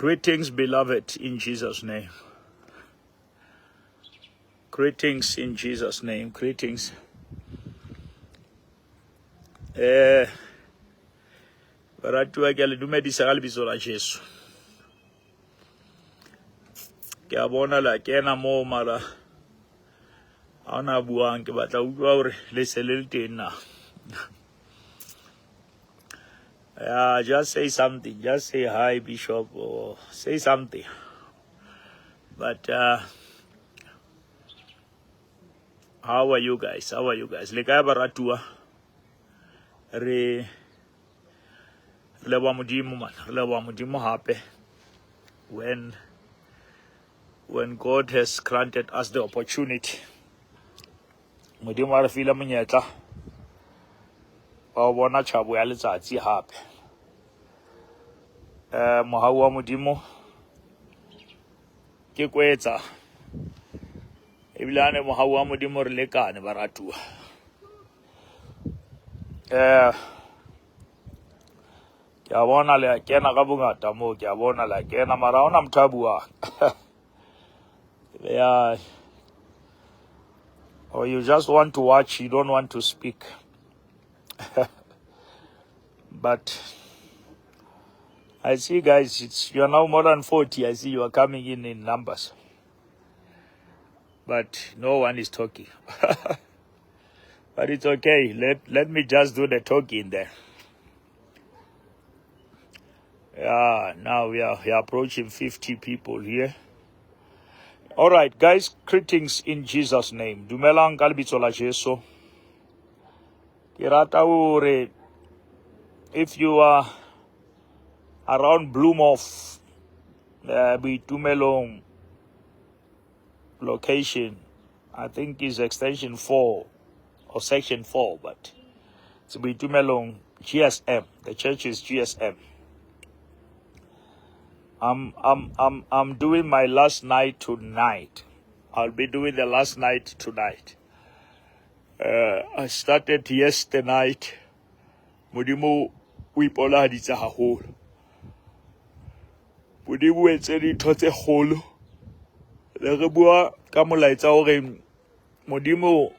Greetings, beloved, in Jesus' name. Greetings in Jesus' name. Greetings. Eh, baratuwa ke a le dumedisa ka lebitso la Jesu. Ke a bona la kena moo mara ha ona buang ke batla utlwa hore le se le le teng na. Yeah, just say something. Just say hi, Bishop, or say something. But how are you guys? How are you guys? Le kae baratuwa? Re re leboha Modimo man. Re leboha Modimo hape. When God has granted us the opportunity. Modimo a re file monyetla wa ho bona tjhabo ya letsatsi hape. Eh mohau wa Modimo ke kwetsa ebilane mohau wa Modimo re lekane baratuwa. Eh ke a bona le a kena ka bongata moo ke a bona le a kena mara ha hona motho a buang. Yeah. Or you just want to watch, you don't want to speak. But I see, guys, it's you are now more than 40. I see you are coming in numbers. But no one is talking. But it's okay. Let me just do the talking there. Yeah, now we are approaching 50 people here. All right, guys, greetings in Jesus' name. Dumelang ka lebitso la Jesu. Ke rata hore if you are around Bloemhof, Boitumelong location, I think is extension 4 or section 4, but it's Boitumelong GSM. The church is GSM. I'm doing my last night tonight. I'll be doing the last night tonight. I started yesterday night. Modimo o iponahaditse haholo. Modimo o entse dintho tse kgolo. Le re bua ka molaetsa hore Modimo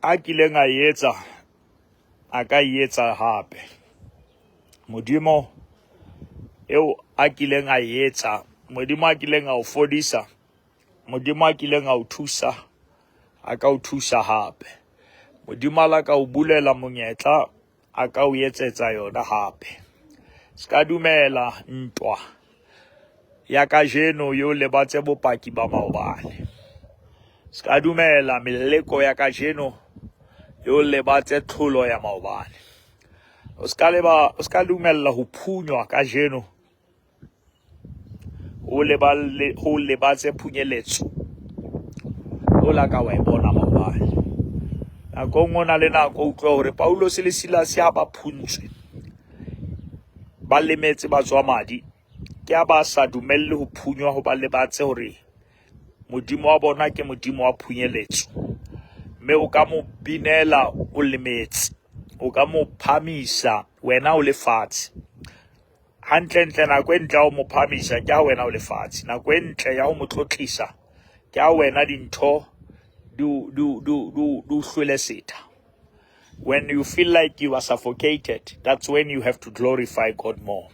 a kileng a etsa a ka e etsa hape. Modimo eo a kileng a etsa, Modimo a kileng a o fodisa, Modimo a kileng a o thusa, a ka o thusa hape. Modimo a la ka o bulela monyetla, a ka o etsetsa yona hape. Ska dumela ntwa ya kajeno yo lebatse bopaki ba maobane. Ska dumela meleko ya kajeno yo lebatse tlholo ya maobane. O ska leba o ska dumella ho phunywa kajeno o leballe ho lebatse phunyeletso o la ka wa e bona maobane. Nako nngwe o na le nako o utlwa hore Paulus le Silas ha ba phuntswe ba lemetse ba tswa madi ke a ba sa dumelle ho phunywa ho ba lebatse hore Modimo wa bona ke Modimo wa phunyeletso mme o ka mo binela o lemetse o ka mo phamisa wena o le fatshe hantlentle nako e ntle ya ho mo phamisa ke ha wena o le fatshe nako e ntle ya ho mo tlotlisa ke ha wena dintho di o hlwele setha. When you feel like you are suffocated, that's when you have to glorify God more,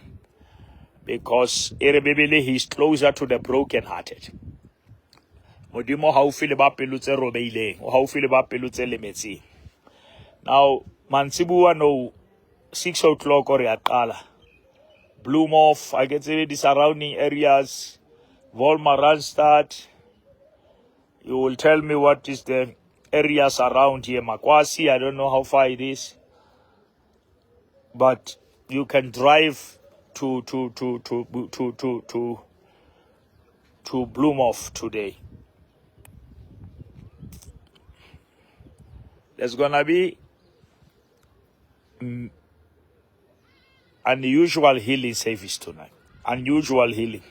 because e re Bibele he is closer to the broken hearted. Modimo haufi le ba pelo tse robeileng, o haufi le ba pelo tse lemetseng. Now mantsibuwa no 6 o'clock re a qala Bloemhof, I get the surrounding areas, Wolmaransstad. You will tell me what is the areas around here. Makwasi, I don't know how far it is, but you can drive to Bloemhof today. There's gonna be unusual healing service tonight. Unusual healing.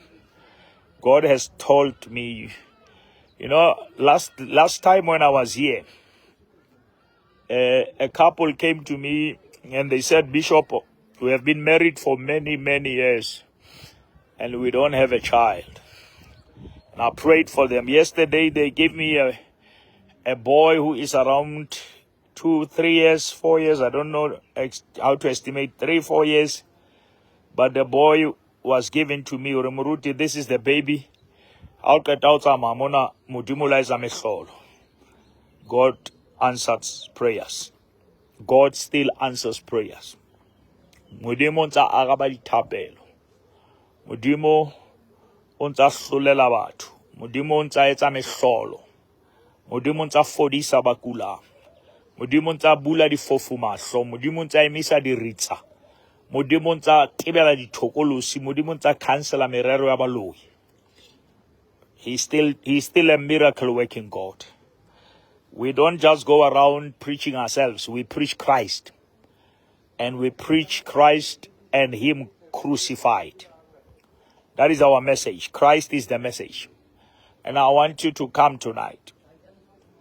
God has told me, last time when I was here, a couple came to me and they said, Bishop, we have been married for many, many years. And we don't have a child. And I prayed for them. Yesterday they gave me a boy who is around 2, 3 years, 4 years. I don't know how to estimate, 3, 4 years. But the boy was given to me. Hore, "Moruti, this is the baby. Ha o qeta ho tsamaya mona, Modimo o la etsa mehlolo." God answers prayers. God still answers prayers. Modimo o ntsa araba dithapelo. Modimo o ntsa hlolela batho. Modimo o ntsa etsa mehlolo. Modimo o ntsa fodisa ba kulang. Modimo o ntsa bula difofu mahlo. Modimo o ntsa emisa diritsa. Modimo o ntsa tebela dithokolosi. Modimo o ntsa cancela merero ya baloi. He's still a miracle working God. We don't just go around preaching ourselves. We preach Christ. And we preach Christ and Him crucified. That is our message. Christ is the message. And I want you to come tonight.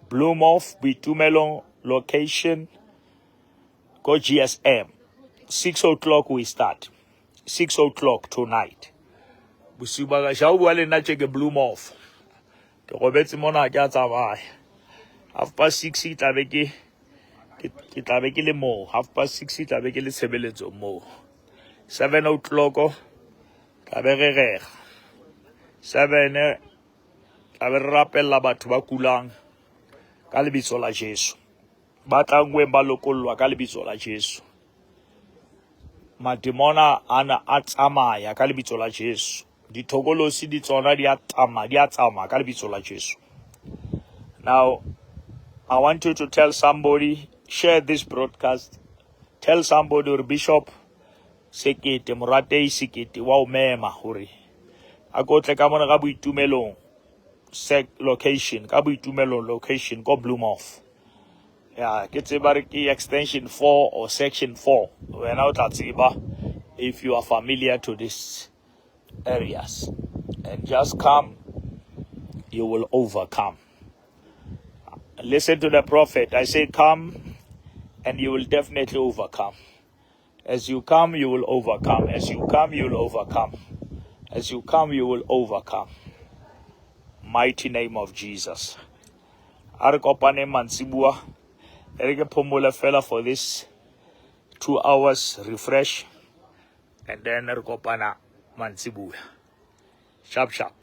Bloemhof, Boitumelong location, go GSM. 6 o'clock we start. 6 o'clock tonight. Bosiu ba ka o bua le nna tje ke Bloemhof. Ke robetse mona, ke a tsamaya. 6:30 ke tla be ke tla be ke le moo. 6:30 ke tla be ke le tshebeletsong moo. 7 o'clock tla be re rera. 7 tla be re rapella batho ba kulang ka lebitso la Jesu. Ba tlanngweng ba lokollwa ka lebitso la Jesu. Mademona ana a tsamaya ka lebitso la Jesu. Dithokolosi di tsona di a tsamaya, di a tsamaya ka lebitso la Jesu. Now, I want you to tell somebody, share this broadcast. Tell somebody or Bishop Sekete, Moratei Sekete, wa o mema hore a ko tle ka mona ka Boitumelong sec location, ka Boitumelong location ko Bloemhof. Ya, ke tseba re ke extension 4 or section 4. Wena o tla tseba if you are familiar to these areas. And just come, you will overcome. Listen to the prophet. I say, come and you will definitely overcome. As you come, you will overcome. As you come, you will overcome. As you come, you will overcome. Mighty name of Jesus. A re kopane mantsibuya. E re ke phomole fela for this 2 hours, refresh, and then re kopana mantsibuya. Sharp sharp.